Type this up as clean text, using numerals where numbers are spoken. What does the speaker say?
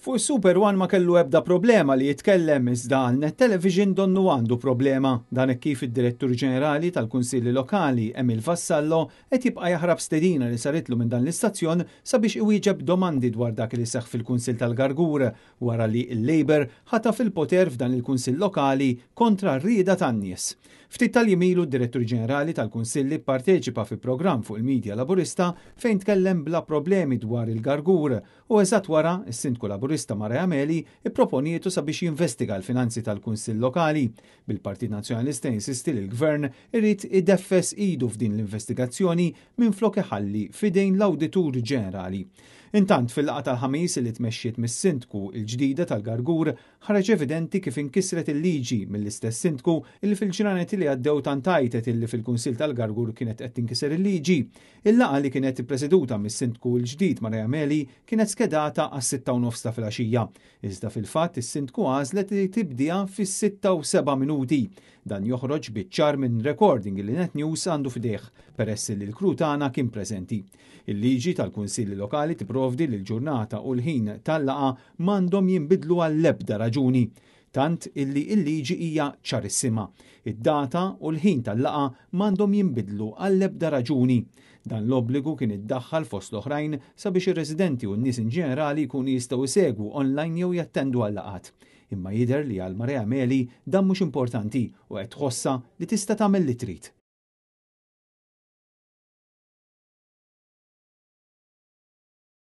Fuq is-Super One ma kellu ebda problema li jitkellem iżda għal Net Television donnu għandu problema. Dan hekk kif id-Direttur Ġenerali tal-Kunsilli Lokali Emil Vassallo qed jibqa' jaħrab stedina li saritlu minn dan l-istazzjon sabiex iwieġeb domandi dwar dak li seħħ fil-Kunsill tal-Gargur wara li l-Labour ħataf il-poter f'dan il-Kunsill Lokali kontra r-rieda tan-nies. Ftit tal-jiem ilu d-Direttur Ġenerali tal-Kunsilli pparteċipa fi programm fuq il-midja Laburista fejn tkellem bla problemi dwar il-Gargur U eżatt wara, is-Sindku Laburista Maria Meli pproponitu sabiex jinvestiga l-finanzi tal-Kunsill Lokali, bil-Partit Nazzjonalista jinsisti li l-Gvern irid ideffes idu f'din l-investigazzjoni minflok iħalli f'idejn l-Awditur Ġenerali. Intant, fil-laqgħa tal-Ħamis li tmexxiet mis-Sindku l-ġdida tal-Gargur, Ħareġ evidenti kif inkisret il-liġi mill-istess Sindku illi fil-ġranet li għaddew tant għajtet illi fil-Kunsill tal-Gargur kienet qed tinkiser il-liġi. Il-laqgħa li kienet ippreseduta mis-Sindku l-ġdid Maria Meli kienet skedata għas-sitta u nofs ta' filgħaxija. Iżda fil-fatt is-Sindku għażlet li tibdiha fis-sitta u seba' minuti. Dan joħroġ biċ-ċar minn recording li Net News għandu f'idejh peress li l-crew tagħna kien preżenti. Il-liġi tal-Kunsilli Lokali tipprovdi li l-ġurnata u l-ħin tal-laqgħa m'għandhom jinbidlu għall-ebda raġuni, tant illi l-liġi hija ċarissima. Id-data u l-ħin tal-laqgħa m'għandhom jinbidlu għall-ebda raġuni. Dan l-obbligu kien iddaħħal fost l-oħrajn sabiex ir-residenti u n-nies in ġenerali jkunu jistgħu jsegwu online jew jattendu għal-laqgħat. Imma jidher li għal Maria Meli dan mhux importanti u qed tħossha li tista' tagħmel li trid.